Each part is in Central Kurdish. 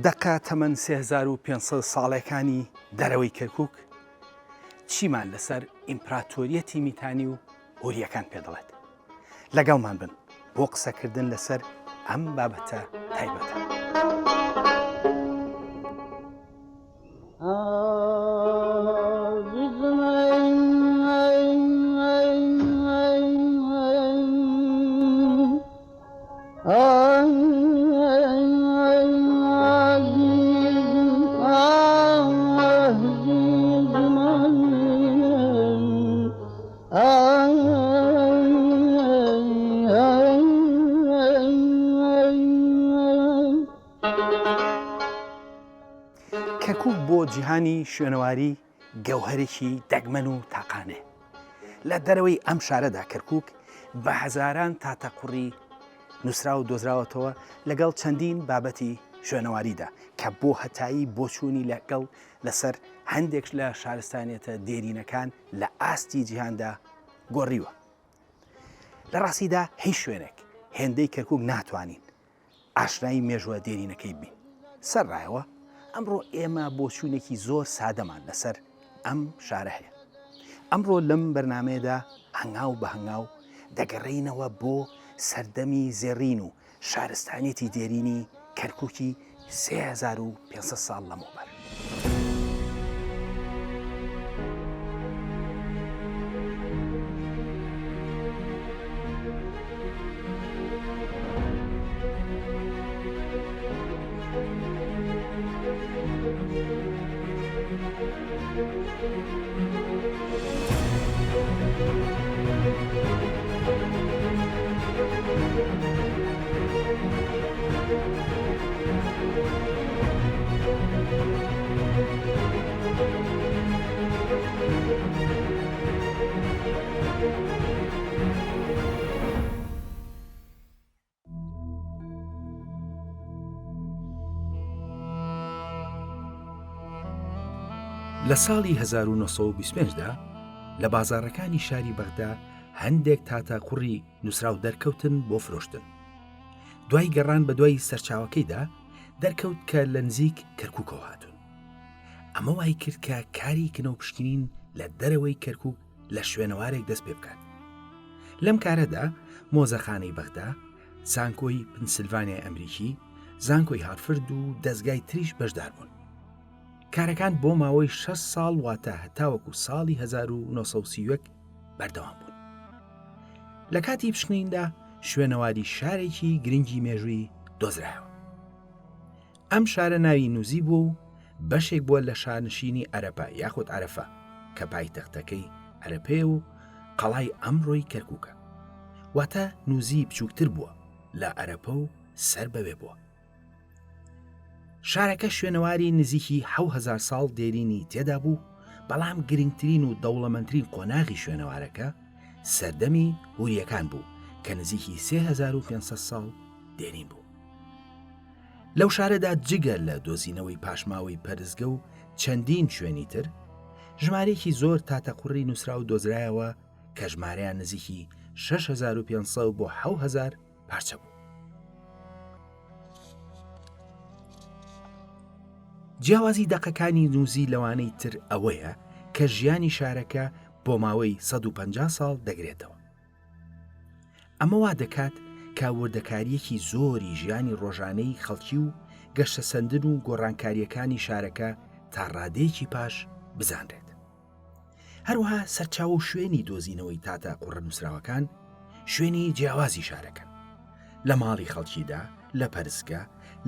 دەقە تەمەن 3500 ساڵەکانی دەرەوەی کەرکک چیمان لەسەر ئیمپراتۆریەتی میتانی و هوریەکان پێ دەڵێت؟ لەگەڵمان بن بۆ قسەکردن لەسەر ئەم بابەتە تایبەتە. کەرکوک بۆ جیهانی شوێنەواری گەوهەرێکی دەگمەن و تاقانەیە. لە دەرەوەی ئەم شارەدا کەرکوک بە هەزاران تاتەقوڕی نووسراو دۆزراوەتەوە لەگەڵ چەندین بابەتی شوێنەواریدا کە بۆ هەتایی بۆچوونی لەگەڵ لەسەر هەندێک لە شارستانیەتە دێرینەکان لە ئاستی جیهاندا گۆڕیوە. لە ڕاستیدا هیچ شوێنێک هێندەی کەرکوک ناتوانین ئاشنای مێژووە دێرینەکەی بین. سەرڕایەوە، ئەمڕۆ ئێمە بۆچوونێکی زۆر سادەمان لەسەر ئەم شارە هەیە. ئەمڕۆ لەم بەرنامەیەدا هەنگاو بە هەنگاو دەگەڕێینەوە بۆ سەردەمی زێڕین و شارستانیەتی دێرینی کەرکوکی 3500 ساڵ لەمەوبەر. لە ساڵی 1925 دا لە بازاڕەکانی شاری بەغدا هەندێک تاتە قوڕی نووسراو دەرکەوتن بۆ فرۆشتن. دوای گەڕان بە دوای سەرچاوەکەیدا دەرکەوت کە لە نزیک کەرکووکەوە هاتوون. ئەمە وای کرد کە کاری کنە و پشکنین لە دەرەوەی کەرکووک لە شوێنەوارێک دەست پێ بکات. لەم کارەدا مۆزەخانەی بەغدا، زانکۆی پنسلڤانیای ئەمریکی، زانکۆی هارفرد و دەزگای تریش بەشدار بوون. کارەکان بۆ ماوەی 6 ساڵ واتە هەتاوەکو ساڵی 1931 بەردەوام بوون. لە کاتی پشکنیندا شوێنەواری شارێکی گرنگی مێژووی دۆزرایەوە. ئەم شارە ناوی نوزی بووە و بەشێک بووە لە شانشینی عەرەپە یاخود عەرەفە کە پایتەختەکەی عەرەپەیە و قەڵای ئەمڕۆی کەرکووکە. واتە نوزی بچووکتر بووە لە عەرەپە و سەر بەوێ بووە. شارەکە شوێنەواری نزیکی 7000 ساڵ دێرینی تێدا بوو، بەڵام گرنگترین و دەوڵەمەندترین قۆناغی شوێنەوارەکە سەردەمی هورییەکان بوو کە نزیکی 3500 ساڵ دێرین بوو. لەو شارەدا جگە لە دۆزینەوەی پاشماوەی پەرستگە و چەندین شوێنی تر، ژمارەیەکی زۆر تاتەقوڕی نووسراو دۆزرایەوە کە ژمارەیان نزیکی 6500 بۆ 7000 پارچە بوو. جیاوازی دەقەکانی نووزی لەوانەی تر ئەوەیە کە ژیانی شارەکە بۆ ماوەی 150 ساڵ دەگرێتەوە. ئەمە وا دەکات کە وردەکارییەکی زۆری ژیانی ڕۆژانەی خەڵکی و گەشەسەندن و گۆڕانکارییەکانی شارەکە تا ڕادەیەکی پاش بزانرێت. هەروەها سەرچاوە و شوێنی دۆزینەوەی تاتە قوڕە نووسراوەکان شوێنی جیاوازی شارەکەن. لە ماڵی خەڵکیدا، لە پەرستگە،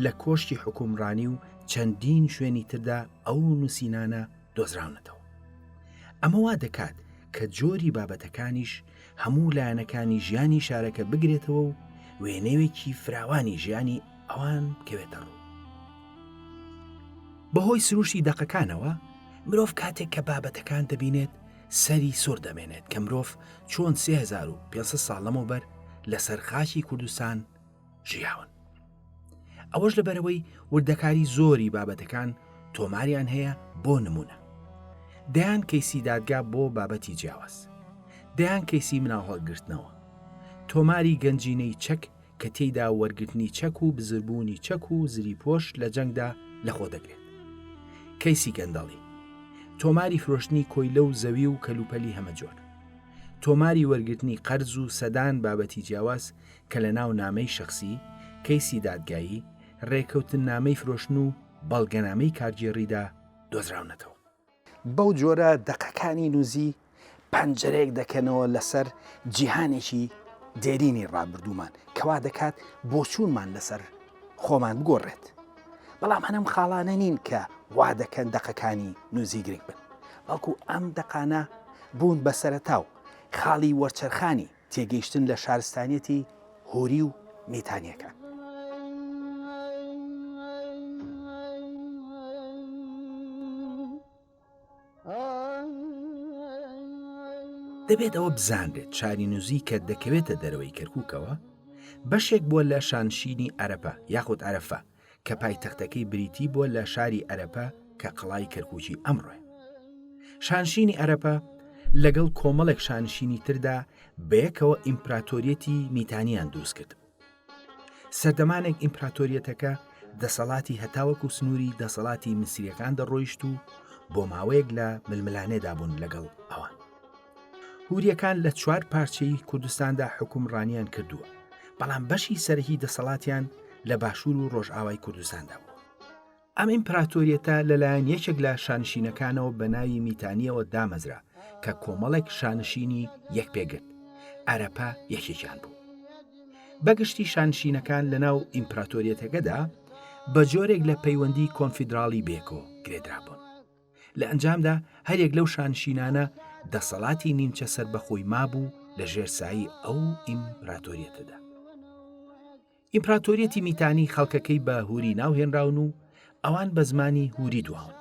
لە کۆشکی حوکمڕانی و چەندین شوێنی تردا ئەو نووسینانە دۆزراونەتەوە. ئەمە وا دەکات کە جۆری بابەتەکانیش هەموو لایەنەکانی ژیانی شارەکە بگرێتەوە و وێنەیەکی فراوانی ژیانی ئەوان بکەوێتە ڕوو. بەهۆی سروشتی دەقەکانەوە، مرۆڤ کاتێک کە بابەتەکان دەبینێت سەری سوڕ دەمێنێت کە مرۆڤ چۆن 3500 ساڵ لەمەوبەر لەسەر خاکی کوردستان ژیاون. ئەوەش لەبەرئەوەی وردەکاری زۆری بابەتەکان تۆماریان هەیە بۆ نمونە دەیان کەیسی دادگا بۆ بابەتی جیاواز دەیان کەیسی مناڵ هەڵگرتنەوە تۆماری گەنجینەی چەک. کە تێیدا وەرگرتنی چەک و بزربوونی چەک و زریپۆش لە جەنگدا لەخۆ دەگرێت. کەیسی گەندەڵی. تۆماری فرۆشتنی کۆیلە و زەوی و کەلوپەلی هەمەجۆر. تۆماری وەرگرتنی قەرز و سەدان بابەتی جیاواز کە لە ناو نامەی شەخسی، کەیسی دادگایی، رێکەوتننامەی فرۆشتن و بەڵگەنامەی کارگێڕیدا دۆزراونەتەوە. بەو جۆرە دەقەکانی نوزی پەنجەرەیەک دەکەنەوە لەسەر جیهانێکی دێرینی ڕابردوومان کەوا دەکات بۆچوونمان لەسەر خۆمان بگۆڕێت. بەڵام هەنم خاڵانە نین کە وا دەکەن دەقەکانی نوزی گرنگ بن، بەڵکو ئەم دەقانە بوون بە سەرەتا و خاڵی وەرچەرخانی تێگەیشتن لە شارستانیەتی هۆری و میتانیەکان. دەبێت ئەوە بزانرێت شاری نوزی کە دەکەوێتە دەرەوەی کەرکووکەوە بەشێک بووە لە شانشینی ئەرەپە یاخود عەرەفە کە پایتەختەکەی بریتی بووە لە شاری ئەرەپە کە قەڵای کەرکووکی ئەمڕۆیە. شانشینی ئەرەپە لەگەڵ کۆمەڵێک شانشینی تردا بەیەکەوە ئیمپراتۆریەتی میتانیان دروست کردبوو. سەردەمانێک ئیمپراتۆریەتەکە دەسەڵاتی هەتاوەکو سنووری دەسەڵاتی میسریەکان دەڕۆیشت و بۆ ماوەیەک لە ململانێدا بوون لەگەڵ ئەوان. هوریەکان لە چوار پارچەی کوردستاندا حوکمڕانیان کردووە، بەڵام بەشی سەرەکی دەسەڵاتیان لە باشوور و ڕۆژئاوای کوردستاندا بووە. ئەم ئیمپراتۆریەتە لەلایەن یەکێک لە شانشینەکانەوە بە ناوی میتانیەوە دامەزرا کە کۆمەڵێک شانشینی یەک پێگرت، ئەرەپە یەکێکیان بوو. بەگشتی شانشینەکان لەناو ئیمپراتۆریەتەکەدا بە جۆرێک لە پەیوەندی کۆنفیدراڵی بێکۆ گرێدرابوون. لە ئەنجامدا هەریەک لەو شانشینانە دەسەڵاتی نیمچە سەربەخۆی مابوو لە ژێر سایەی ئەو ئیمپراتۆریەتەدا. ئیمپراتۆریەتی میتانی خەڵکەکەی بە هوری ناوهێنراون و ئەوان بە زمانی هوری دواون.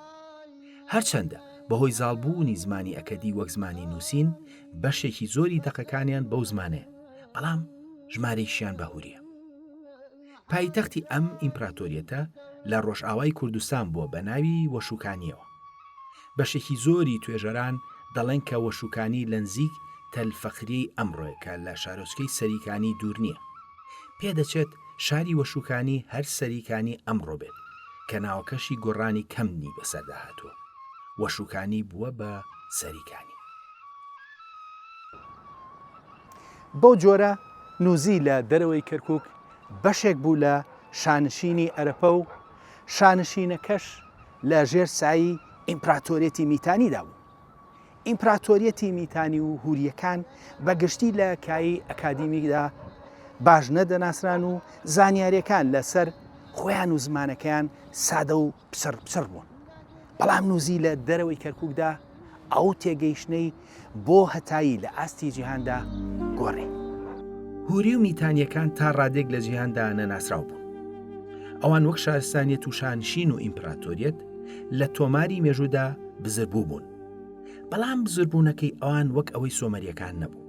هەرچەندە بەهۆی زاڵبوونی زمانی ئەکەدی وەک زمانی نووسین بەشێکی زۆری دەقەکانیان بەو زمانەیە، بەڵام ژمارەیشیان بە هوریە. پایتەختی ئەم ئیمپراتۆریەتە لە ڕۆژئاوای کوردستان بووە بە ناوی وەشوکانییەوە. بەشێکی زۆری توێژەران دەڵێن کە وەشوکانی لەنزیک تەل فەخریەی ئەمڕۆیە کە لە شارۆچکەی سەریکانی دوور نییە. پێدەچێت شاری وەشوکانی هەر سەریکانی ئەمڕۆ بێت کە ناوەکەشی گۆڕانی کەمنی بەسەردا هاتووە. وەشوکانی بووە بە سەریکانی. بەو جۆرە نوزی لە دەرەوەی کەرکوک بەشێک بوو لە شانشینی ئەرەپە و شانشینەکەش لە ژێر سایەی ئیمپراتۆریەتی میتانیدا بوو. ئیمپراتۆریەتی میتانی و هورییەکان بە گشتی لە کایەی ئەکادیمیدا باش نەدەناسران و زانیارییەکان لە سەر خۆیان و زمانەکەیان سادە و پچڕ پچڕ بوون. بەڵام نوزی لە دەرەوەی کەرکوکدا ئەو تێگەیشتنەی بۆ هەتایی لە ئاستی جیهاندا گۆڕی. هوری و میتانیەکان تا ڕادێک لە جیهاندا نەناسراو بوون. ئەوان وەک شارستانیەت و شانشین و ئیمپراتۆریەت لە تۆماری مێژوودا بزربوو بوون. بەڵام بزربوونەکەی ئەوان وەک ئەوەی سۆمەریەکان نەبوو.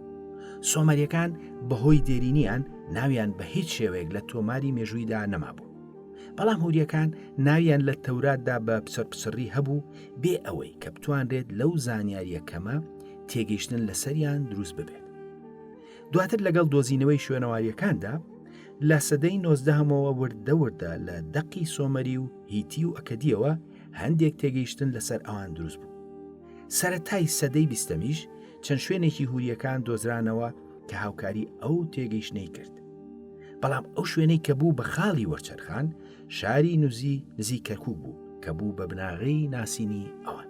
سۆمەریەکان بەهۆی دێرینیان ناویان بە هیچ شێوەیەک لە تۆماری مێژوویدا نەمابوو. بەڵام هوریەکان ناویان لە تەوراتدا بە پچڕپچڕی هەبوو بێ ئەوەی کە بتوانرێت لەو زانیاریە کەمە تێگەیشتن لەسەریان دروست ببێت. دواتر لەگەڵ دۆزینەوەی شوێنەواریەکاندا لە سەدەی نۆزدەهەمەوە وردە وردە لە دەقی سۆمەری و هیتی و ئەکەدیەوە هەندێک تێگەیشتن لەسەر ئەوان دروست بوو. سەرەتای سەدەی بیستەمیش چەند شوێنێکی هوریەکان دۆزرانەوە کە هاوکاری ئەو تێگەیشتنەی کرد. بەڵام ئەو شوێنەی کە بوو بە خاڵی وەرچەرخان شاری نوزی نزیک کەرکوک بوو کە بوو بە بناغەی ناسینی ئەوان.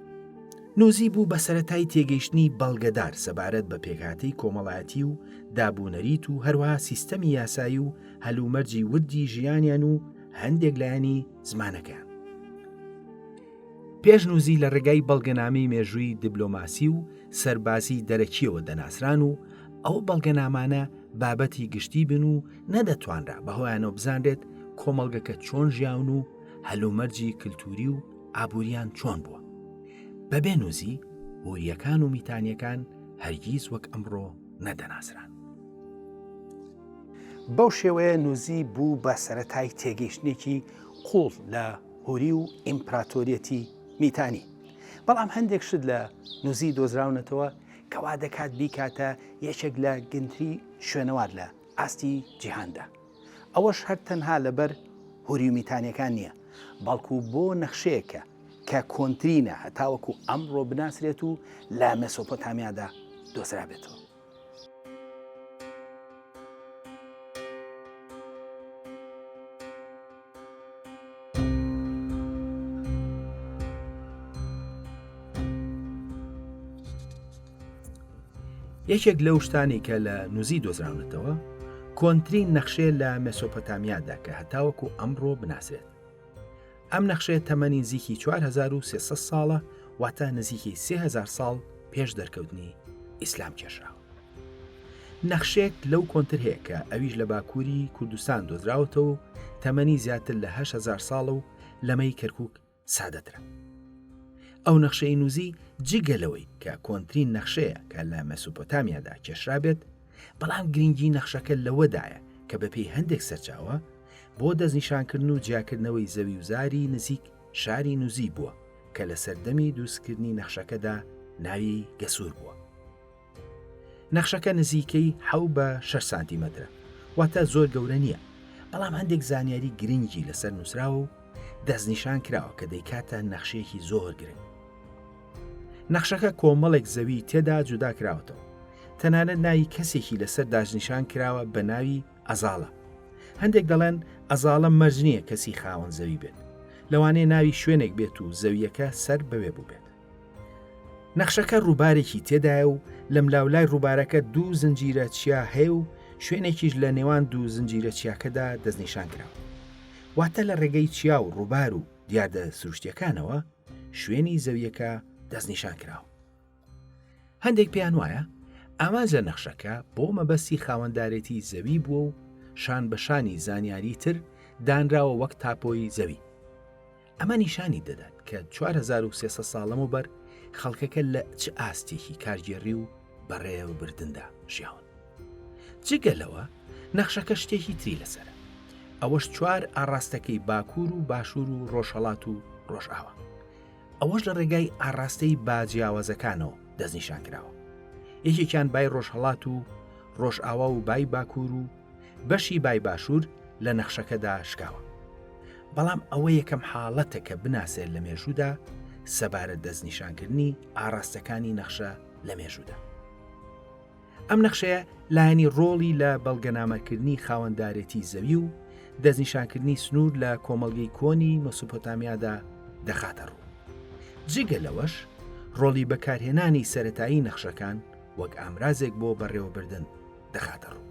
نوزی بوو بە سەرەتای تێگەیشتنی بەڵگەدار سەبارەت بە پێکهاتەی کۆمەڵایەتی و دابونەریت و هەروەها سیستەمی یاسایی و هەلومەرجی وردی ژیانیان و هەندێک لایەنی زمانەکەیان. پێش نوزی لە ڕێگای بەڵگەنامەی مێژووی دبلۆماسی و سەربازی دەرەکییەوە دەناسران و ئەو بەڵگەنامانە بابەتی گشتی بن و نەدەتوانرا بەهۆیانەوە بزانرێت کۆمەڵگەکە چۆن ژیاون و هەلومەرجی کلتوری و ئابووریان چۆن بووە. بەبێ نوزی، هورییەکان و میتانییەکان هەرگیز وەک ئەمڕۆ نەدەناسران. بەو شێوەیە نوزی بوو بە سەرەتای تێگەیشتنێکی قووڵ لە هوری و ئیمپراتۆریەتی میتانی. بەڵام هەندێک شت لە نوزی دۆزراونەتەوە کە وا دەکات بیکاتە یەکێک لە گنتری شوێنەوار لە ئاستی جیهاندا. ئەوەش هەر تەنها لەبەر هوری و میتانیەکان نییە، بەڵکو بۆ نەخشەیەکە کە کۆنترینە هەتاوەکو ئەمڕۆ بناسرێت و لە مێسۆپۆتامیادا دۆزرابێتەوە. یەکێک لەو شتانی کە لە نوزی دۆزراونەتەوە کۆنترین نەخشەیە لە مێسۆپۆتامیادا کە هەتاوەکو ئەمڕۆ بناسرێت. ئەم نەخشەیە تەمەنی نزیکی 4300 ساڵە واتە نزیکی 3000 ساڵ پێش دەرکەوتنی ئیسلام کێشراوە. نەخشەیەک لەو کۆنتر هەیە کە ئەویش لە باکووری کوردستان دۆزراوەتەوە و تەمەنی زیاتر لە 8000 ساڵە و لەمەی کەرکک سادەترە. ئەو نەخشەی نوزی جگە لەوەی کە کۆنترین نەخشەیە کە لە مەسوپۆتامیادا کێشرابێت، بەڵام گرنگی نەخشەکە لەوەدایە کە بەپێی هەندێک سەرچاوە بۆ دەستنیشانکردن و جیاکردنەوەی زەوی و زاری نزیک شاری نوزی بووە کە لە سەردەمی دروستکردنی نەخشەکەدا ناوی گەسوور بووە. نەخشەکە نزیکەی حەو بە شەش سانتیمەترە، واتە زۆر گەورە نییە، بەڵام هەندێک زانیاری گرنگی لەسەر نووسراوە و دەستنیشان کراوە کە دەیکاتە نەخشەیەکی زۆر گرنگ. نەخشەکە کۆمەڵێک زەوی تێدا جودا کراوەتەوە، تەنانەت ناوی کەسێکی لەسەر داستنیشان کراوە بە ناوی ئەزاڵە. هەندێک دەڵێن ئەزاڵە مەرج نییە کەسی خاوەن زەوی بێت، لەوانەیە ناوی شوێنێک بێت و زەوییەکە سەر بەوێ بووبێت. نەخشەکە ڕووبارێکی تێدایە و لەملاولای ڕووبارەکە دوو زنجیرە چیا هەیە و شوێنێکیش لە نێوان دوو زنجیرە چیاکەدا دەستنیشان کراوە. واتە لە ڕێگەی چیا و ڕووبار و دیاردە سروشتیەکانەوە شوێنی زەویەکە دەستنیشان کراوە. هەندێک پێیان وایە ئامانج لە نەخشەکە بۆ مەبەستی خاوەندارێتی زەوی بووە و شان بە شانی زانیاری تر دانراوە وەک تاپۆی زەوی. ئەمە نیشانی دەدات کە 4300 ساڵ لەمەوبەر خەڵکەکە لە چ ئاستێکی کارگێڕی و بەڕێوەبردندا ژیاون. جگە لەوە نەخشەکە شتێکی تری لەسەرە. ئەوەش چوار ئاڕاستەکەی باکوور و باشوور و ڕۆژهەڵات و ڕۆژئاوا. ئەوەش لە ڕێگای ئاڕاستەی با جیاوازەکانەوە دەستنیشان کراوە. یەکێکیان بای ڕۆژهەڵات و ڕۆژئاوا و بای باکوور و بەشی بای باشوور لە نەخشەکەدا شکاوە. بەڵام ئەوە یەکەم حاڵەتە کە بناسێت لە مێژوودا سەبارەت دەستنیشانکردنی ئاڕاستەکانی نەخشە لە مێژوودا. ئەم نەخشەیە لایەنی ڕۆڵی لە بەڵگەنامەکردنی خاوەندارێتی زەوی و دەستنیشانکردنی سنوور لە کۆمەڵگەی کۆنی مەسوپۆتامیادا دەخاتە ڕوو. جگە لەوەش ڕۆڵی بەکارهێنانی سەرەتایی نەخشەکان وەک ئامرازێک بۆ بەڕێوەبردن دەخاتە ڕوو.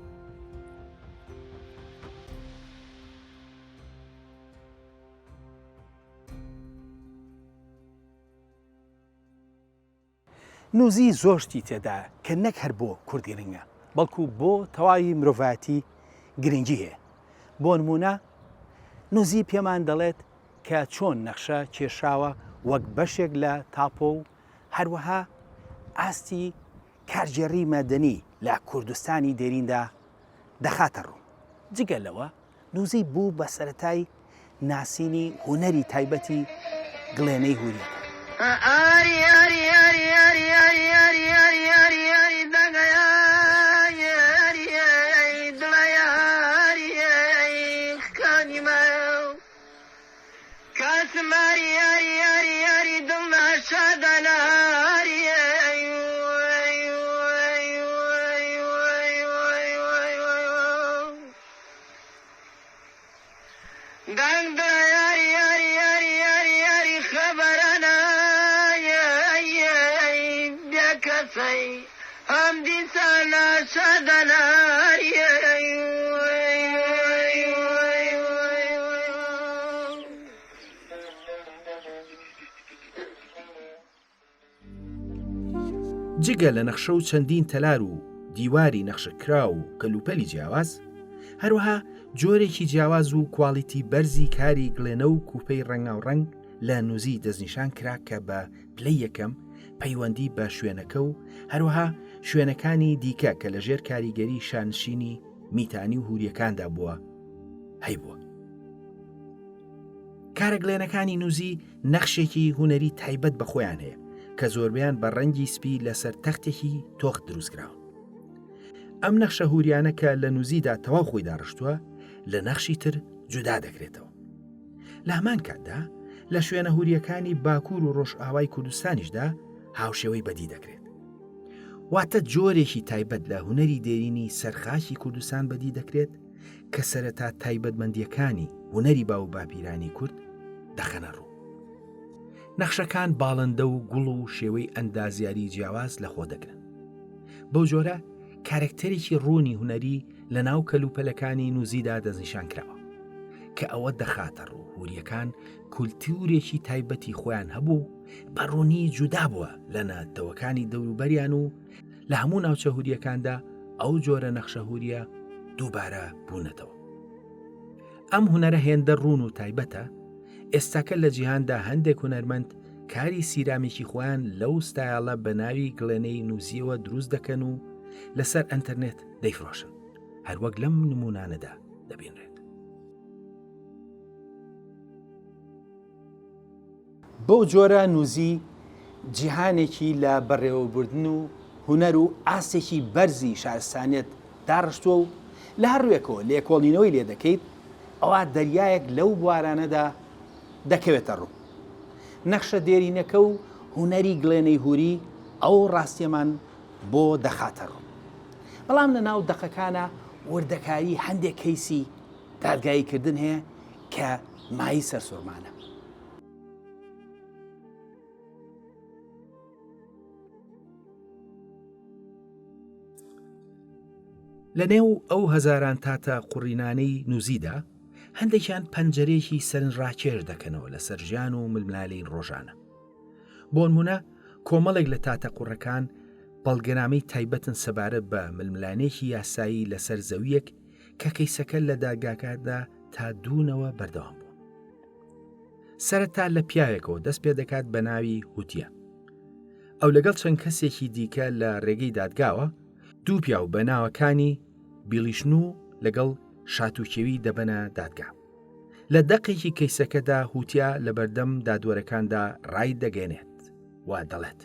نوزی زۆر شتی تێدایە کە نەک هەر بۆ کورد گرنگە بەڵکو بۆ تەواوی مرۆڤایەتی گرنگی هەیە. بۆ نموونە نوزی پێمان دەڵێت کە چۆن نەخشە کێشراوە وەک بەشێک لە تاپۆ و هەروەها ئاستی کارگێڕی مەدەنی لە کوردستانی دێریندا دەخاتە ڕوو. جگە لەوە نوزی بوو بە سەرەتای ناسینی هونەری تایبەتی گڵێنەی هوریەکان. جگە لە نەخشە و چەندین تەلار و دیواری نەخشەکراو و کەلوپەلی جیاواز، هەروەها جۆرێکی جیاواز و کواڵیتی بەرزی کاری گڵێنە و کوپەی ڕەنگاوڕەنگ لە نوزی دەستنیشان کرا کە بە پلەی یەکەم پەیوەندی بە شوێنەکە و هەروەها شوێنەکانی دیکە کە لە ژێر کاریگەری شانشینی میتانی و هوریەکاندا بووە هەیبووە. کارە گڵێنەکانی نوزی نەخشێکی هونەری تایبەت بە خۆیان هەیە کە زۆربەیان بە ڕەنگی سپی لەسەر تەختێکی تۆخ دروستکراون. ئەم نەخشە هوریانە کە لە نوزیدا تەواو خۆی داڕشتووە، لە نەخشی تر جودا دەکرێتەوە. لە هەمان کاتدا لە شوێنە هوریەکانی باکوور و ڕۆژئاوای کوردستانیشدا هاوشێوەی بەدی دەکرێت. واتە جۆرێکی تایبەت لە هونەری دێرینی سەرخاکی کوردستان بەدی دەکرێت کە سەرەتا تایبەتمەندیەکانی هونەری باو باپیرانی کورد دەخەنە ڕوو. نەخشەکان باڵندە و گوڵ و شێوەی ئەندازیاری جیاواز لەخۆ دەگرن. بەو جۆرە کارەکتەرێکی ڕوونی هونەری لە ناو کەلوپەلەکانی نووزیدا دەستنیشان کراوە کە ئەوە دەخاتە ڕوو هوریەکان کولتوورێکی تایبەتی خۆیان هەبوو بە ڕوونی جودا بووە لە نەتەوەکانی دەوروبەریان و لە هەموو ناوچە هوریەکاندا ئەو جۆرە نەخشە هوریە دووبارە بوونەتەوە. ئەم هونەرە هێندە ڕوون و تایبەتە، ئێستاکە لە جیهاندا هەندێک هونەرمەند کاری سیرامیکی خۆیان لەو ستایڵە بە ناوی گڵێنەی نووزیەوە دروست دەکەن و لەسەر ئەنتەرنێت دەیفرۆشن، هەروەک لەم نموونانەدا دەبینرێت. بەو جۆرە نووزی جیهانێکی لە بەڕێوەبردن و هونەر و ئاستێکی بەرزی شارستانیەت داڕشتووە و لە هەر ڕووێکەوە لێکۆڵینەوەی لێ دەکەیت ئەوا دەریایەک لەو بوارانەدا دەکەوێتە ڕوو. نەخشە دێرینەکە و هونەری گڵێنەی هوری ئەو ڕاستیەمان بۆ دەخاتە ڕوو. بەڵام لە ناو دەقەکانا وردەکاری هەندێک کەیسی دادگاییکردن هەیە کە مایەی سەرسوڕمانە. لە نێو ئەو هەزاران تاتە قوڕینانەی نووزیدا، هەندێکیان پەنجەرەیەکی سەرنجڕاکێش دەکەنەوە لەسەر ژیان و ململانێی ڕۆژانە. بۆنمونە کۆمەڵێک لە تاتە قوڕەکان بەڵگەنامەی تایبەتن سەبارەت بە ململانێکی یاسایی لەسەر زەوییەک کە کەیسەکە لە دادگاکاندا تا دوونەوە بەردەوام بوو. سەرەتا لە پیاوێکەوە دەست پێ دەکات بە ناوی هوتیە. ئەو لەگەڵ چەند کەسێکی دیکە لە ڕێگەی دادگاوە دوو پیاو بە ناوەکانی بیڵیشن و لەگەڵ شاتوکێوی دەبەنە دادگا. لە دەقێکی کەیسەکەدا هوتیا لە بەردەم دادوەرەکاندا ڕای دەگەێنێت و دەڵێت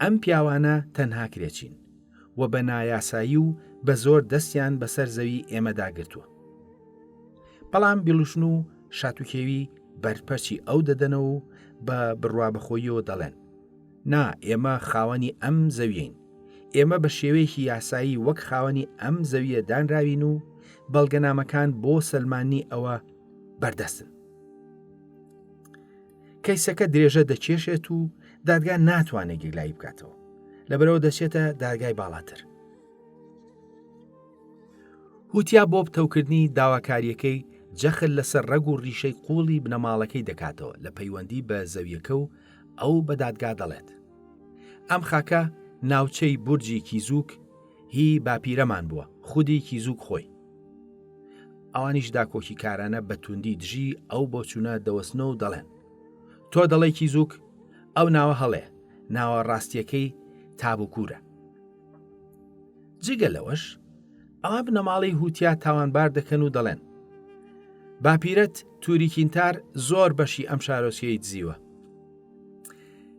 ئەم پیاوانە تەنها کرێچین و بە نایاسایی و بە زۆر دەستیان بەسەر زەوی ئێمەدا گرتووە. بەڵام بیڵوشن و شاتوکێوی بەرپەرچی ئەو دەدەنەوە و بە بڕوابەخۆییەوە دەڵێن، نا ئێمە خاوەنی ئەم زەویەین، ئێمە بە شێوەیەکی یاسایی وەک خاوەنی ئەم زەویە دانراوین و بەڵگەنامەکان بۆ سەلماندنی ئەوە بەردەستن. کەیسەکە درێژە دەکێشێت و دادگا ناتوانێت یەکلایی بکاتەوە، لەبەرئەوە دەچێتە دادگای باڵاتر. هوتیا بۆ پتەوکردنی داواکارییەکەی جەخت لەسەر ڕەگ و ڕیشەی قووڵی بنەماڵەکەی دەکاتەوە لە پەیوەندی بە زەویەکە و ئەو بە دادگا دەڵێت ئەم خاکە ناوچەی بورجی کیزوک هی باپیرەمان بووە خودی کیزوک خۆی. ئەوانیش داکۆکیکارانە بە توندی دژی ئەو بۆچوونە دەوەستنەوە و دەڵێن تۆ دەڵێی کیزوک ئەو ناوە هەڵەیە ناوە ڕاستیەکەی تابوکورە. جگە لەوەش ئەوان بنەماڵەی هوتیا تاوانبار دەکەن و دەڵێن باپیرەت توریکینتار زۆر بەشی ئەم شارۆچکەی دزیوە.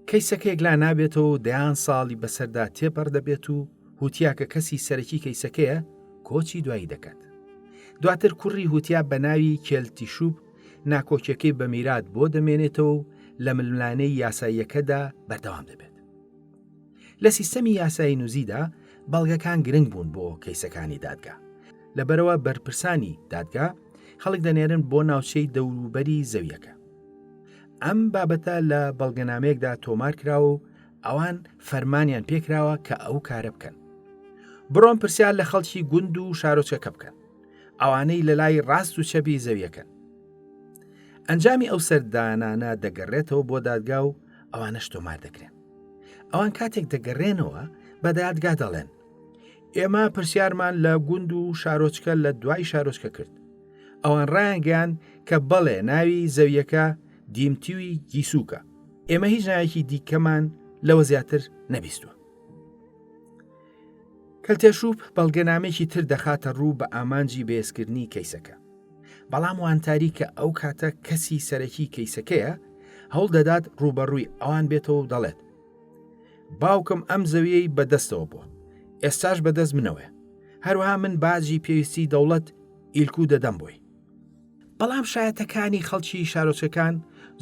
کەیسەکە یەکلا نابێتەوە و دەیان ساڵی بەسەردا تێپەڕ دەبێت و هوتیا کە کەسی سەرەکی کەیسەکەیە کۆچی دوایی دەکات. دواتر کوڕی هوتیا بە ناوی کێلتیشوب ناکۆکیەکەی بە میرات بۆ دەمێنێتەوە و لە ململانێی یاساییەکەدا بەردەوام دەبێت. لە سیستەمی یاسایی نوزیدا بەڵگەکان گرنگ بوون بۆ کەیسەکانی دادگا. لەبەرئەوە بەرپرسانی دادگا خەڵک دەنێرن بۆ ناوچەی دەوروبەری زەویەکە. ئەم بابەتە لە بەڵگەنامەیەکدا تۆمار کراوە و ئەوان فەرمانیان پێکراوە کە ئەو کارە بکەن. بڕۆن پرسیار لە خەڵکی گوند و شارۆچکەکە بکەن، ئەوانەی لە لای ڕاست و چەپی زەویەکەن. ئەنجامی ئەو سەردانانە دەگەڕێتەوە بۆ دادگا و ئەوانەش تۆمار دەکرێن. ئەوان کاتێک دەگەڕێنەوە بە دادگا دەڵێن ئێمە پرسیارمان لە گوند و شارۆچکە لە دوای شارۆچکە کرد. ئەوان ڕایانگەیاند کە بەڵێ ناوی زەویەکە دیمتیوی گیسوکە. ئێمە هیچ ناوێکی دیکەمان لەوە زیاتر نەبیستووە. کەلتێشوب بەڵگەنامەیەکی تر دەخاتە ڕوو بە ئامانجی بەهێزکردنی کەیسەکە. بەڵام وانتاری کە ئەو کاتە کەسی سەرەکی کەیسەکەیە، هەوڵ دەدات ڕووبەڕووی ئەوان بێتەوە و دەڵێت، باوکم ئەم زەویەی بە دەستەوە بووە، ئێستاش بە دەست منەوەیە. هەروەها من باجی پێویستی دەوڵەت. ئیلکو دەدەم بۆی. بەڵام شایەتەکانی خەڵکی شارۆچکەکان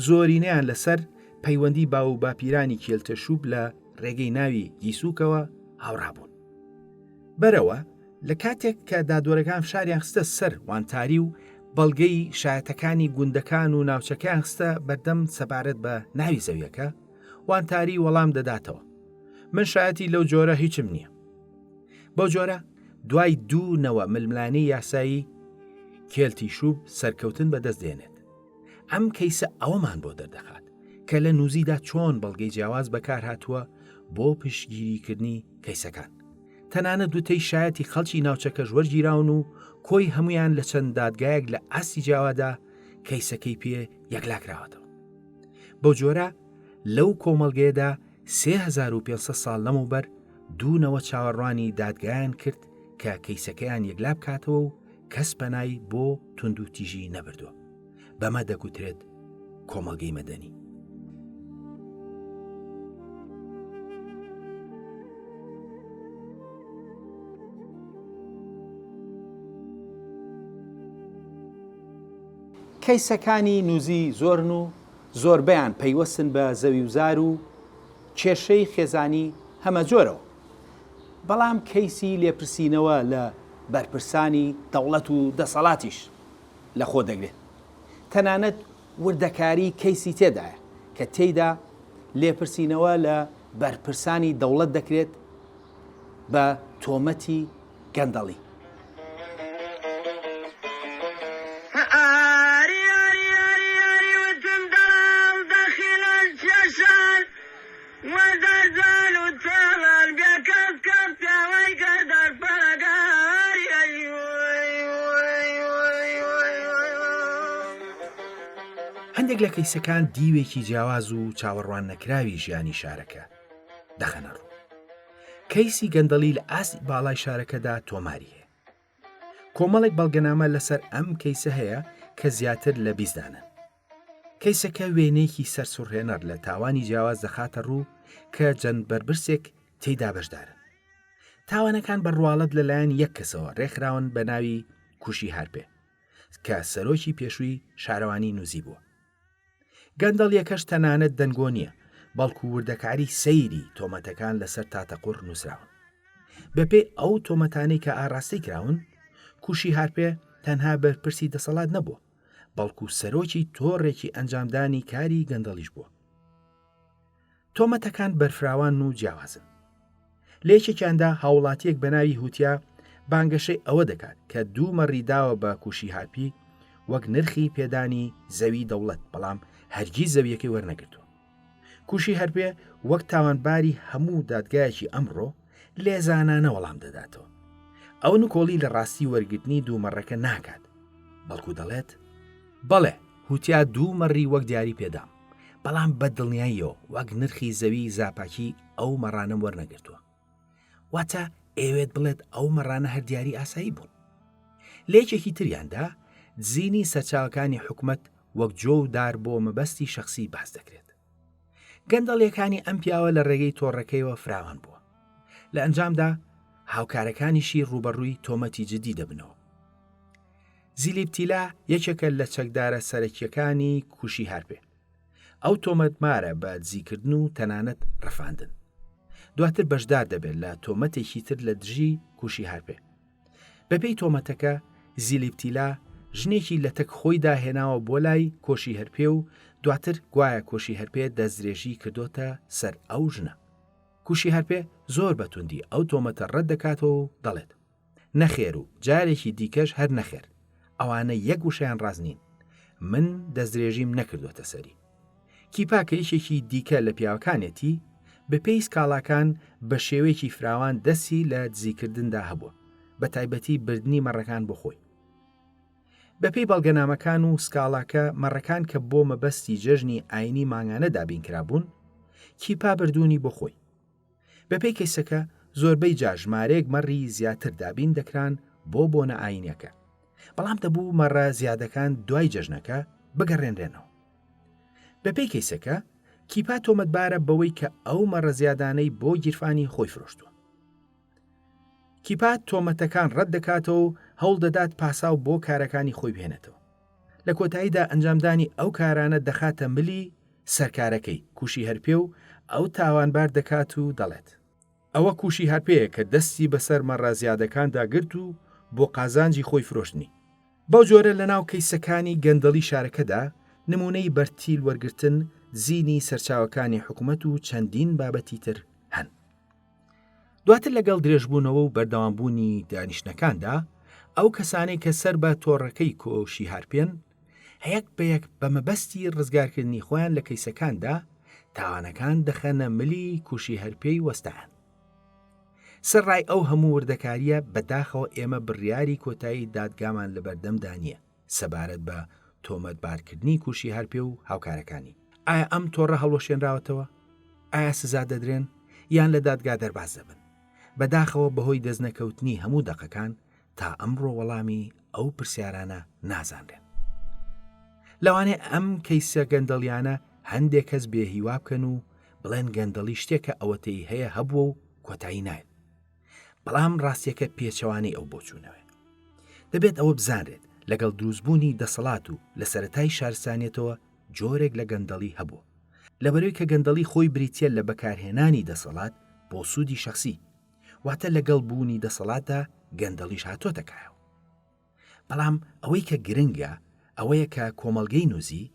زۆرینەیان لەسەر پەیوەندی باو و باپیرانی کێلتەشوب لە ڕێگەی ناوی گیسوکەوە هاوڕابوون. بەرەوە لە کاتێک کە دادوەرەکان فشاریان خستە سەر وانتاری و بەڵگەی شایەتەکانی گوندەکان و ناوچەکەیان خستە بەردەم سەبارەت بە ناوی زەویەکە، وانتاری وەڵام دەداتەوە من شایەتی لەو جۆرە هیچم نییە. بەو جۆرە دوای دوو نەوە ململانێی یاسایی کێلتی شوب سەرکەوتن بەدەست دێنێت. ئەم کەیسە ئەوەمان بۆ دەردەخات کە لە نوزیدا چۆن بەڵگەی جیاواز بەکارهاتووە بۆ پشتگیریکردنی کەیسەکان. تەنانەت وتەی شایەتی خەڵکی ناوچەکەش وەرگیراون و کۆی هەمویان لە چەند دادگایەک لە ئاستی جیاوادا کەیسەکەی پێ یەکلاکراوەتەوە. بەو جۆرە لەو کۆمەڵگەیەدا 3500 ساڵ لەمەوبەر دوو نەوە چاوەڕوانی دادگایان کرد کە کەیسەکەیان یەکلا بکاتەوە و کەس پەنای بۆ توندوتیژی نەبردووە. بەمە دەگوترێت کۆمەڵگەی مەدەنی. کەیسەکانی نوزی زۆرن و زۆربەیان پەیوەستن بە زەویوزار و کێشەی خێزانی هەمەجۆرەوە، بەڵام کەیسی لێپرسینەوە لە بەرپرسانی دەوڵەت و دەسەڵاتیش لەخۆ دەگرێت، تەنانەت وردەکاری کەیسی تێدایە کە تێیدا لێپرسینەوە لە بەرپرسانی دەوڵەت دەکرێت بە تۆمەتی گەندەڵی. هەندێک لە کەیسەکان دیوێکی جیاواز و چاوەڕوان نەکراوی ژیانی شارەکە دەخەنە ڕوو. کەیسی گەندەڵی لە ئاستی باڵای شارەکەدا تۆماری هەیە. کۆمەڵێک بەڵگەنامە لەسەر ئەم کەیسە هەیە کە زیاتر لە 20 دانەن. کەیسەکە وێنەیەکی سەرسوڕهێنەر لە تاوانی جیاواز دەخاتە ڕوو کە جەند بەرپرسێک تێیدا بەشدارن. تاوانەکان بە ڕواڵەت لەلایەن یەک کەسەوە ڕێکخراون بە ناوی کوشی هارپێ کە سەرۆکی پێشووی شارەوانی نوزی بووە. گەندەڵیەکەش تەنانەت دەنگۆ نییە، بەڵکو وردەکاری سەیری تۆمەتەکان لەسەر تاتەقوڕ نووسراون. بەپێی ئەو تۆمەتانەی کە ئاڕاستەی کراون، کوشی هارپێ تەنها بەرپرسی دەسەڵات نەبووە، بەڵکو سەرۆکی تۆڕێکی ئەنجامدانی کاری گەندەڵیش بووە. تۆمەتەکان بەرفراوانن و جیاوازن. لە یەکێکیاندا هاوڵاتییەک بە ناوی هوتیا بانگەشەی ئەوە دەکات کە دوو مەڕی داوە بە کوشیهارپی وەک نرخی پێدانی زەوی دەوڵەت، بەڵام هەرگیز زەوییەکەی وەرنەگرتووە. کوشی هەرپێ وەک تاوانباری هەموو دادگایەکی ئەمڕۆ، لێزانانە وەڵام دەداتەوە. ئەو نکۆڵی لە ڕاستی وەرگرتنی دوو مەڕەکە ناکات، بەڵکو دەڵێت، بەڵێ، هوتیا دوو مەڕی وەک دیاری پێدام، بەڵام بە دڵنیاییەوە وەک نرخی زەوی زاپاکی ئەو مەڕانەم وەرنەگرتووە. واتە ئەیەوێت بڵێت ئەو مەڕانە هەر دیاری ئاسایی بوون. لە یەکێکی تریاندا دزینی سەرچاوەکانی حکومەت وەک جۆ و دار بۆ مەبەستی شەخسی باس دەکرێت. گەندەڵیەکانی ئەم پیاوە لە ڕێگەی تۆڕەکەیەوە فراوان بووە. لە ئەنجامدا هاوکارەکانیشی ڕووبەڕووی تۆمەتی جدی دەبنەوە. زیلیپتیلا یەکێکە لە چەکدارە سەرەکییەکانی کوشی هارپێ. ئەو تۆمەتبارە بە دزیکردن و تەنانەت ڕفاندن. دواتر بەشدار دەبێت لە تۆمەتێکی تر لە دژی کوشی هارپێ. بەپێی تۆمەتەکە، زیلیپتیلا ژنێکی لەتەک خۆیدا هێناوە بۆ لای کۆشی هەرپێ و دواتر گوایە کۆشی هەرپێ دەستدرێژی کردۆتە سەر ئەو ژنە. کوشی هەرپێ زۆر بە توندی ئەو تۆمەتە ڕەت دەکاتەوە و دەڵێت، نەخێر و جارێکی دیکەش هەر نەخێر، ئەوانە یەک وشەیان ڕاست نین. من دەستدرێژیم نەکردۆتە سەری. کیپا کە یەکێکی دیکە لە پیاوەکانێتی، بەپێی سکاڵاکان بە شێوەیەکی فراوان دەستی لە دزیکردندا هەبووە، بەتایبەتی بردنی مەڕەکان بۆ خۆی. بەپێی بەڵگەنامەکان و سکاڵاکە مەڕەکان کە بۆ مەبەستی جەژنی ئاینی مانگانە دابینکرابوون، کیپا بردوونی بۆ خۆی. بەپێی کەیسەکە زۆربەی جار ژمارەیەک مەڕی زیاتر دابین دەکران بۆ بۆنە ئاینیەکە، بەڵام دەبوو مەڕە زیادەکان دوای جەژنەکە بگەڕێنرێنەوە. بەپێی کەیسەکە، کیپا تۆمەتبارە بەوەی کە ئەو مەڕە زیادانەی بۆ گیرفانی خۆی فرۆشتووە. کیپا تۆمەتەکان ڕەت دەکاتەوە و هەوڵ دەدات پاساو بۆ کارەکانی خۆی بهێنێتەوە. لە کۆتاییدا ئەنجامدانی ئەو کارانە دەخاتە ملی سەرکارەکەی، کوشی هەرپێ و ئەو تاوانبار دەکات و دەڵێت. ئەوە کوشی هەرپێیە کە دەستی بەسەر مەڕە زیادەکاندا گرت و بۆ قازانجی خۆی فرۆشتنی. بەو جۆرە لەناو کەیسەکانی گەندەڵی شارەکەدا نموونەی بەرتیل وەرگرتن، دزینی سەرچاوەکانی حکومەت و چەندین بابەتی تر هەن. دواتر لەگەڵ درێژبوونەوە و بەردەوامبوونی دانیشتنەکاندا، ئەو کەسانەی کە سەر بە تۆڕەکەی کۆشی هارپێن، یەک بە یەک بە مەبەستی ڕزگارکردنی خۆیان لە کەیسەکاندا، تاوانەکان دەخەنە ملی کوشی هەرپێی وەستایان. سەرڕای ئەو هەموو وردەکارییە، بەداخەوە ئێمە بڕیاری کۆتایی دادگامان لەبەردەمدا نییە سەبارەت بە تۆمەتبارکردنی کوشی هەرپێ و هاوکارەکانی. ئایا ئەم تۆڕە هەڵوەشێنراوەتەوە؟ ئایا سزا دەدرێن یان لە دادگا دەرباز دەبن؟ بەداخەوە بەهۆی دەستنەکەوتنی هەموو دەقەکان تا ئەمڕۆ وەڵامی ئەو پرسیارانە نازانرێن. لەوانەیە ئەم کەیسە گەندەڵیانە هەندێک کەس بێهیوا بکەن و بڵێن گەندەڵی شتێکە ئەوەتەی هەیە هەبووە و کۆتایی نایەت. بەڵام ڕاستیەکە پێچەوانەی ئەو بۆچوونەوەیە. دەبێت ئەوە بزانرێت لەگەڵ دروستبوونی دەسەڵات و لە سەرەتای شارستانیەتەوە جۆرێک لە گەندەڵی هەبووە. لەبەرەوەی کە گەندەڵی خۆی بریتیە لە بەکارهێنانی دەسەڵات بۆ سوودی شەخسی، واتە لەگەڵ بوونی دەسەڵاتدا گەندەڵیش هاتۆتە کایەوە. بەڵام ئەوەی کە گرنگە ئەوەیە کە کۆمەڵگەی نوزی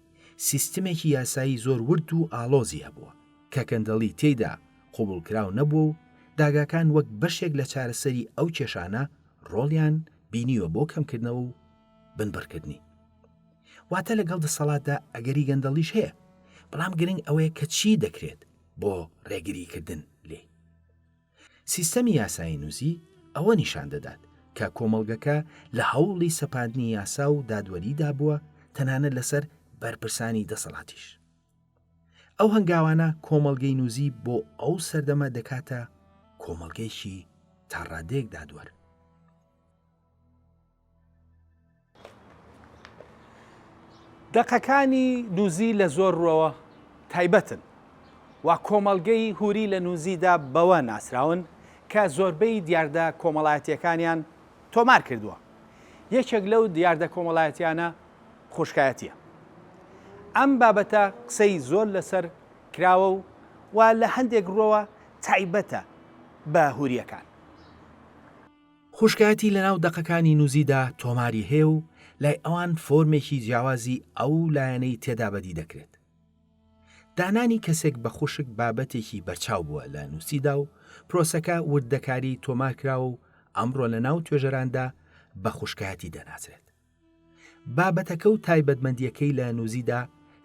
سیستمێکی یاسایی زۆر ورد و ئاڵۆزی هەبووە کە گەندەڵی تێیدا قبوڵکراو نەبووە و داگاکان وەک بەشێک لە چارەسەری ئەو کێشانە ڕۆڵیان بینیوە بۆ کەمکردنەوە و بنبڕکردنی. واتە لەگەڵ دەسەڵاتدا ئەگەری گەندەڵیش هەیە، بەڵام گرنگ ئەوەیە کە چی دەکرێت بۆ ڕێگریکردن لێی. سیستەمی یاسایی نوزی ئەوە نیشان دەدات کە کۆمەڵگەکە لە هەوڵی سەپاندنی یاسا و دادوەریدا بووە تەنانەت لەسەر بەرپرسانی دەسەڵاتیش. ئەو هەنگاوانە کۆمەڵگەی نوزی بۆ ئەو سەردەمە دەکاتە کۆمەڵگەیەکی تا ڕادەیەک دادوەر. دەقەکانی نوزی لە زۆر ڕووەوە تایبەتن و کۆمەڵگەی هوری لە نوزیدا بەوە ناسراون کە زۆربەی دیاردە کۆمەڵایەتییەکانیان تۆمار کردووە. یەکێک لەو دیاردە کۆمەڵایەتییانە خوشکایەتییە. ئەم بابەتە قسەی زۆر لەسەر کراوە و و لە هەندێک ڕووەوە تایبەتە بە هورییەکان. خوشکایەتی لەناو دەقەکانی نوزیدا تۆماری هەیە و لای ئەوان فۆرمێکی جیاوازی ئەو لایەنەی تێدا بەدی دەکرێت. دانانی کەسێک بە خوشک بابەتێکی بەرچاو بووە لە نووسیدا و پرۆسەکە وردەکاری تۆمار کراوە و ئەمڕۆ لەناو توێژەراندا بە خوشکایەتی دەناسرێت. بابەتەکە و تایبەتمەندییەکەی لە نووزیدا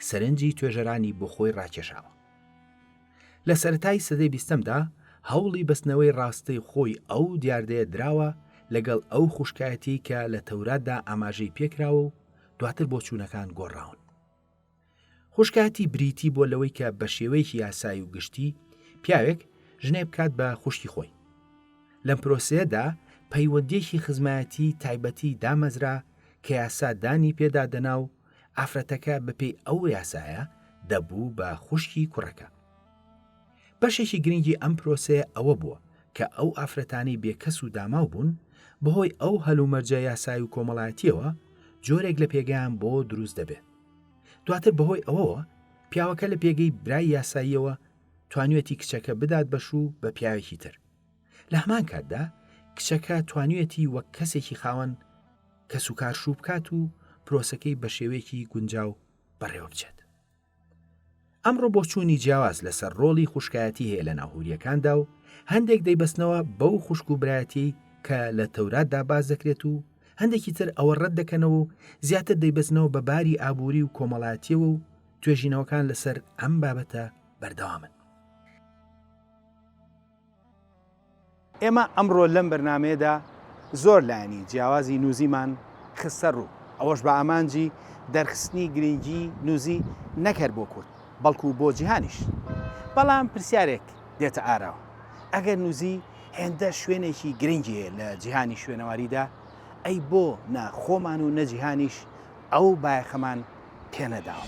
سەرنجی توێژەرانی بۆ خۆی ڕاکێشاوە. لە سەرەتای سەدەی بیستەمدا هەوڵی بەستنەوەی ڕاستەوخۆی ئەو دیاردەیە دراوە لەگەڵ ئەو خوشکایەتیەی کە لە تەوراتدا ئاماژەی پێکراوە و دواتر بۆچوونەکان گۆڕاون. خوشکایەتی بریتی بووە لەوەی کە بە شێوەیەکی یاسایی و گشتی پیاوێک ژنێ بکات بە خوشکی خۆی. لەم پرۆسەیەدا پەیوەندییەکی خزمایەتی تایبەتی دامەزرا کە یاسا دانی پێدا دەنا و ئافرەتەکە بەپێی ئەو یاسایە دەبوو بە خوشکی کوڕەکە. بەشێکی گرنگی ئەم پرۆسەیە ئەوە بووە کە ئەو ئافرەتانەی بێکەس و داماو بوون، بەهۆی ئەو هەلومەرجە یاسایی و کۆمەڵایەتییەوە جۆرێک لە پێگەیان بۆ دروست دەبێت. دواتر بەهۆی ئەوەوە پیاوەکە لە پێگەی برای یاساییەوە توانیویەتی کچەکە بدات بە شوو بە پیاوێکی تر. لە هەمان کاتدا کچەکە توانیویەتی وەک کەسێکی خاوەن کەسوکار شوو بکات و پرۆسەکەی بە شێوەیەکی گونجاو بەڕێوە بچێت. ئەمڕۆ بۆچوونی جیاواز لەسەر ڕۆڵی خوشکایەتی هەیە لە ناو هورییەکاندا و هەندێک دەیبەستنەوە بەو خوشک و برایەتیەی کە لە تەوراتدا باس دەکرێت و هەندێکی تر ئەوە ڕەت دەکەنەوە و زیاتر دەیبەستنەوە بە باری ئابووری و کۆمەڵایەتیەوە و توێژینەوەکان لەسەر ئەم بابەتە بەردەوامن. ئێمە ئەمڕۆ لەم بەرنامەیەدا زۆر لایەنی جیاوازی نوزیمان خستە ڕوو، ئەوەش بە ئامانجی دەرخستنی گرنگی نوزی نەک هەر بۆ کورد، بەڵکو بۆ جیهانیش. بەڵام پرسیارێک دێتە ئاراوە، ئەگەر نوزی هێندە شوێنێکی گرنگی هەیە لە جیهانی شوێنەواریدا، ئەی بۆ نە خۆمان و نە جیهانیش ئەو بایەخەمان پێنەداوە؟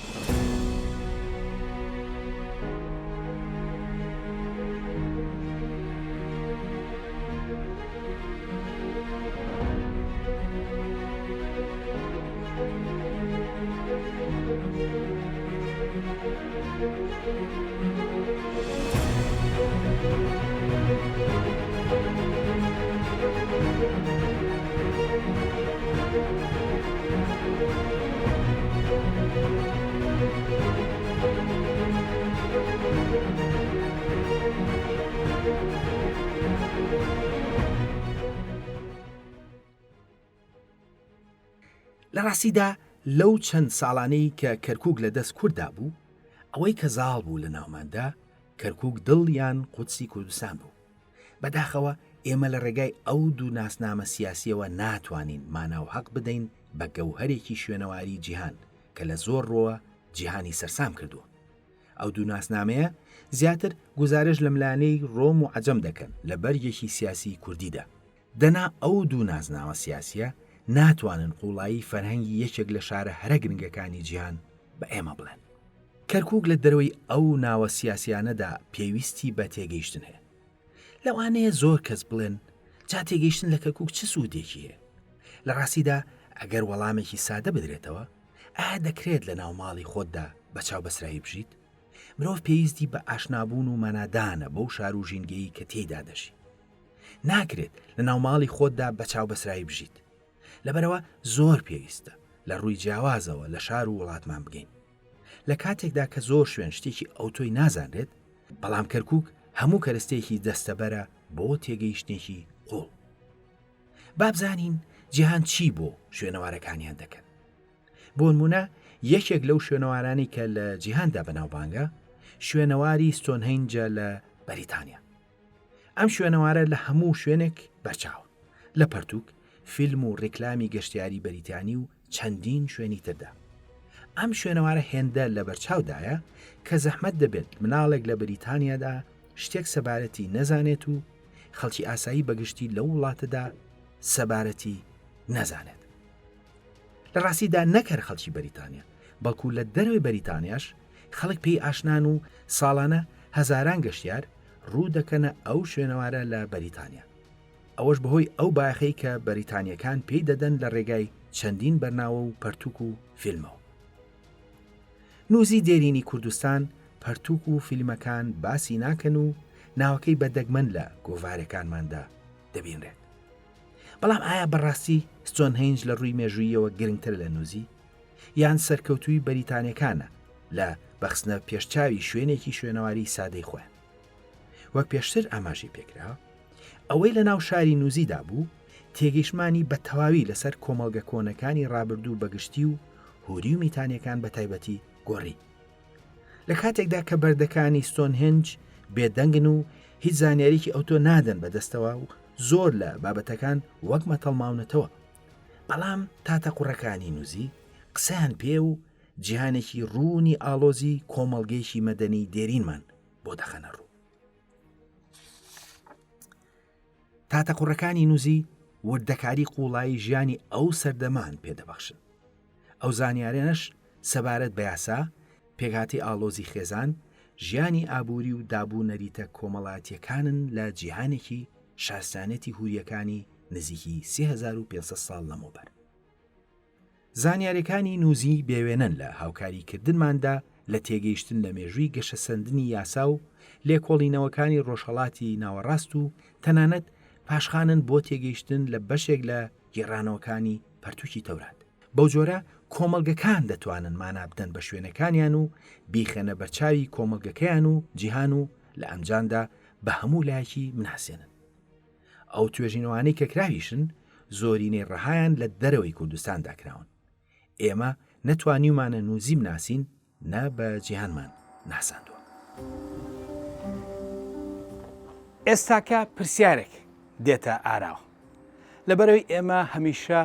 لە ڕاستیدا لەو چەند ساڵانەی کە کەرکووک لە دەست کورددا بوو، ئەوەی کە زاڵ بوو لە ناوماندا، کەرکووک دڵ یان قودسی کوردستان بوو. بەداخەوە ئێمە لە ڕێگای ئەو دوو ناسنامە سیاسییەوە ناتوانین مانا و هەق بدەین بە گەوهەرێکی شوێنەواری جیهان کە لە زۆر ڕووە جیهانی سەرسام کردووە. ئەو دوو ناسنامەیە زیاتر گوزارش لە ملانێی ڕۆم و عەجەم دەکەن لە بەرگێکی سیاسیی کوردیدا. دەنا ئەو دوو نازناوە سیاسییە ناتوانن قووڵایی فەرهەنگی یەکێک لە شارە هەرە گرنگەکانی جیهان بە ئێمە بڵێن. کەرکووک لە دەرەوەی ئەو ناوە سیاسییانەدا پێویستی بە تێگەیشتن هەیە. لەوانەیە زۆر کەس بڵێن جا تێگەیشتن لە کەرکووک چ سوودێکی هەیە؟ لە ڕاستیدا ئەگەر وەڵامێکی سادە بدرێتەوە، ئایا دەکرێت لە ناو ماڵی خۆتدا بە چاوبەسراوی بژیت؟ مرۆڤ پێویستی بە ئاشنابوون و مانادانە بەو شار و ژینگەی کە تێیدا دەژی. ناکرێت لە ناو ماڵی خۆتدا بە چاوبەسراوی بژیت. لەبەرئەوە زۆر پێویستە لە ڕووی جیاوازەوە لە شار و وڵاتمان بگەین. لە کاتێکدا کە زۆر شوێن شتێکی ئەوتۆی نازانرێت، بەڵام کەرکووک هەموو کەرستەیەکی دەستەبەرە بۆ تێگەیشتنێکی قووڵ. با بزانین جیهان چی بۆ شوێنەوارەکانیان دەکەن. بۆنمونە یەکێک لەو شوێنەوارانەی کە لە جیهاندا بەناوبانگە، شوێنەواری ستۆنهێنجە لە بەریتانیا. ئەم شوێنەوارە لە هەموو شوێنێک بەرچاوە، لە پەرتوک، فیلم و ڕیکلامی گەشتیاری بەریتانی و چەندین شوێنی تردا. ئەم شوێنەوارە هێندە لەبەرچاودایە کە زەحمەت دەبێت مناڵێک لە بەریتانیادا شتێک سەبارەتی نەزانێت و خەڵکی ئاسایی بەگشتی لەو وڵاتەدا سەبارەتی نەزانێت. لە ڕاستیدا نەک هەر خەڵکی بەریتانیا، بەڵکو لە دەرەوەی بەریتانیاش خەڵک پێی ئاشنان و ساڵانە هەزاران گەشتیار ڕوو دەکەنە ئەو شوێنەوارە لە بەریتانیا. ئەوەش بەهۆی ئەو بایەخەی کە بەریتانییەکان پێی دەدەن لە ڕێگای چەندین بەرناوە و پەرتوک و فیلمەوە. نووزی دێرینی کوردستان پەرتوک و فیلمەکان باسی ناکەن و ناوەکەی بە دەگمەن لە گۆڤارەکانماندا دەبینرێت. بەڵام ئایا بەڕاستی ستۆنهێنج لە ڕووی مێژووییەوە گرنگترە لە نووزی؟ یان سەرکەوتووی بەریتانیەکانە لە بەخستنە پێشچاوی شوێنێکی شوێنەواری سادەی خۆیان؟ وەک پێشتر ئاماژەی پێکرا، ئەوەی لە ناو شاری نووزیدا بوو، تێگەیشتمانی بە تەواوی لەسەر کۆمەڵگە کۆنەکانی ڕابردوو بەگشتی و هوری و میتانیەکان بە تایبەتی گۆڕی. لە کاتێکدا کە بەردەکانی ستۆنهێنج بێدەنگن و هیچ زانیاریی ئەوتۆ نادەن بەدەستەوە و زۆر لە بابەتەکان وەک مەتەڵ ماونەتەوە، بەڵام تاتەقوڕەکانی نوزی قسەیان پێ و جیهانێکی ڕوونی ئاڵۆزی کۆمەڵگەیەکی مەدەنی دێرینمان بۆ دەخەنە ڕوو. تاتەقوڕەکانی نوزی وردەکاری قوڵایی ژیانی ئەو سەردەمان پێدەبەخشن. ئەو زانیارێنەش سەبارەت بە یاسا، پێکهاتەی ئاڵۆزی خێزان، ژیانی ئابووری و داب و نەریتە کۆمەڵایەتییەکانن لە جیهانێکی شارستانیەتی هورییەکانی نزیکی 3500 ساڵ لەمەوبەر. زانیارییەکانی نوزی بێوێنەن لە هاوکاریکردنماندا لە تێگەیشتن لە مێژووی گەشەسەندنی یاسا و لێکۆڵینەوەکانی ڕۆژهەڵاتی ناوەڕاست و تەنانەت پاشخانن بۆ تێگەیشتن لە بەشێک لە گێڕانەوەکانی پەرتوکی تەورات. بەو جۆرە کۆمەڵگەکان دەتوانن مانا بدەن بە شوێنەکانیان و بیخەنە بەرچاوی کۆمەڵگەکەیان و جیهان و لە ئەنجامدا بە هەموو لایەکی بناسێنن. ئەو توێژینەوانەی کە کراویشن زۆرینەی ڕەهایان لە دەرەوەی کوردستاندا کراون. ئێمە نە توانیومانە نووزی بناسین نە بە جیهانمان ناساندووە. ئێستاکە پرسیارێک دێتە ئاراوە. لەبەرئەوەی ئێمە هەمیشە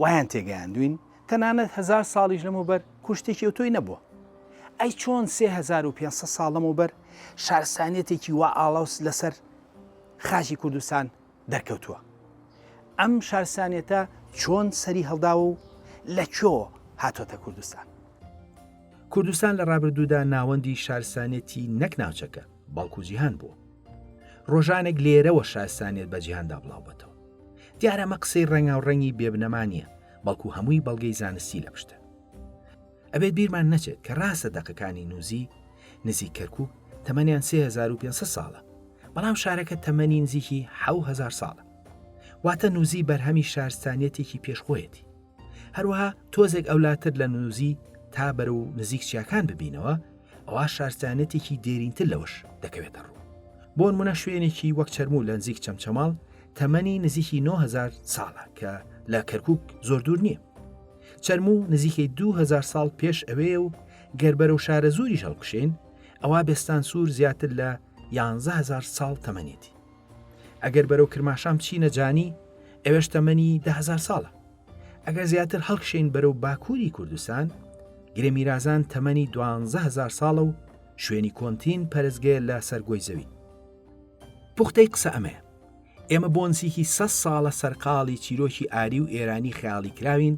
وایان تێگەیاندوین تەنانەت هەزار ساڵیش لەمەوبەر کوشتێکی ئەوتۆی نەبووە. ئەی چۆن 3500 ساڵ لەمەوبەر شارستانیەتێکی وا ئاڵاوس لەسەر خاکی کوردستان دەرکەوتووە؟ ئەم شارستانیەتە چۆن سەری هەڵداوە و لە کوێوە هاتۆتە کوردستان؟ کوردستان لە ڕابردوودا ناوەندی شارستانیەتی نەک ناوچەکە بەڵکو جیهان بووە. ڕۆژانێک لێرەوە شارستانیەت بە جیهاندا بڵاوبەتەوە. دیارە ئەمە قسەی ڕەنگاوڕەنگی بێبنەما نییە، بەڵکو هەمووی بەڵگەی زانستی لە پشتە. ئەبێت بیرمان نەچێت کە ڕاستە دەقەکانی نوزی نزیک کەرکوک تەمەنیان 3500 ساڵە، بەڵام شارەکە تەمەنی نزیکی 7000 ساڵە. واتە نوزی بەرهەمی شارستانیەتێکی پێش خۆیەتی. هەروەها تۆزێک ئەولاتر لە نوزی تا بەرەو نزیک چیاکان ببینەوە، ئەوا شارستانیەتێکی دێرینتر لەوەش دەکەوێتە ڕوو. بۆنمونە شوێنێکی وەک چەرموو لە نزیک چەمچەماڵ تەمەنی نزیکی 9000 ساڵە کە لە کەرکوک زۆر دوور نییە. چەرموو نزیکەی 2000 ساڵ پێش ئەوەیە و گەر بەرەو شارەزووریش هەڵکشێین ئەوا بێستانسوور زیاتر لە 11000 ساڵ تەمەنێتی. ئەگەر بەرەو کرماشان بچینە جانی ئەوێش تەمەنی دههزار ساڵە. ئەگەر زیاتر هەڵکشێین بەرەو باکووری کوردستان گرێ میرازان تەمەنی 12000 ساڵە و شوێنی کۆنترین پەرستگەیە لە سەر گۆی زەوی. پوختەی قسە ئەمەیە ئێمە بۆ نزیکی سە ساڵە سەرقاڵی چیرۆکی ئاری و ئێرانی خەیاڵی کراوین،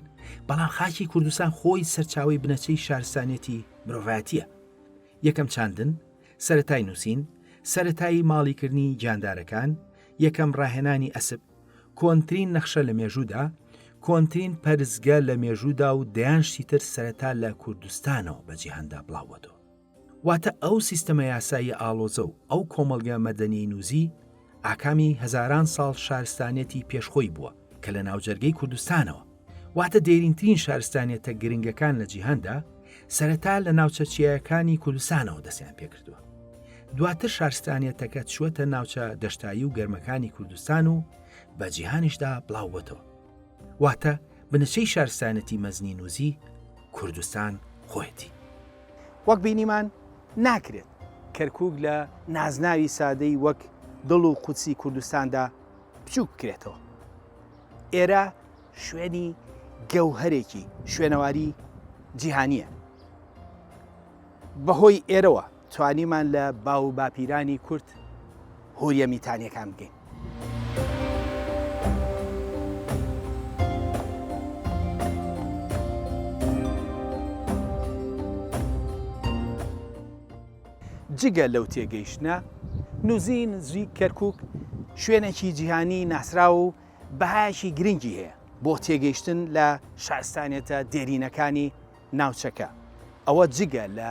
بەڵام خاکی کوردستان خۆی سەرچاوەی بنەچەی شارستانیەتی مرۆڤایەتییە. یەکەم چاندن، سەرەتای نووسین، سەرەتای ماڵیکردنی گیاندارەکان، یەکەم ڕاهێنانی ئەسپ، کۆنترین نەخشە لە مێژوودا، کۆنترین پەرستگە لە مێژوودا و دەیان شتی تر سەرەتا لە کوردستانەوە بە جیهاندا بڵاوبۆتەوە. واتە ئەو سیستەمە یاساییە ئاڵۆزە و ئەو کۆمەڵگە مەدەنیەی نووزی، ئاکامی هەزاران ساڵ شارستانیەتی پێش خۆی بووە کە لە ناوجەرگەی کوردستانەوە، واتە دێرینترین شارستانیەتە گرنگەکان لە جیهاندا، سەرەتا لە ناوچە چیایەکانی کوردستانەوە دەستیان پێکردووە. دواتر شارستانیەتەکە چووەتە ناوچە دەشتایی و گەرمەکانی کوردستان و بە جیهانیشدا بڵاوبۆتەوە. واتە بنەچەی شارستانیەتی مەزنی نووزی، کوردستان خۆیەتی. وەک بینیمان ناکرێت کەرکووک لە نازناوی سادەی وەک دڵ و قودسی کوردستاندا بچووک بکرێتەوە. ئێرە شوێنی گەوهەرێکی شوێنەواری جیهانییە. بەهۆی ئێرەوە توانیمان لە باو و باپیرانی کورد هوریە میتانیەکان بگەین. جگە لەو تێگەیشتنە، نوزی نزیک کەرکوک شوێنێکی جیهانی ناسراو و بەهایەکی گرنگی هەیە بۆ تێگەیشتن لە شارستانیەتە دێرینەکانی ناوچەکە، ئەوە جگە لە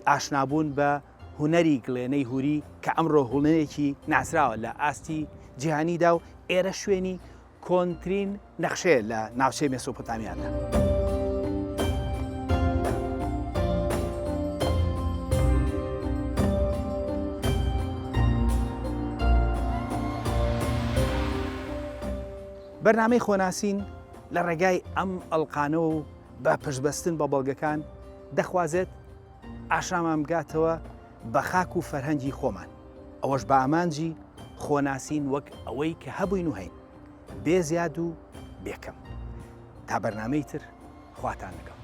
ئاشنابوون بە هونەری گڵێنەی هوری کە ئەمڕۆ هونەرێکی ناسراوە لە ئاستی جیهانیدا و ئێرە شوێنی کۆنترین نەخشەیە لە ناوچەی مێسۆپۆتامیادا. بەرنامەی خۆناسین لە ڕێگای ئەم ئەڵقانەوە و بە پشتبەستن بە بەڵگەکان دەخوازێت ئاشنامان بگاتەوە بە خاک و فەرهەنگی خۆمان، ئەوەش بە ئامانجی خۆناسین وەک ئەوەی کە هەبووین و هەین، بێ زیاد و بێ کەم. تا بەرنامەی تر خواتان لەگەڵ.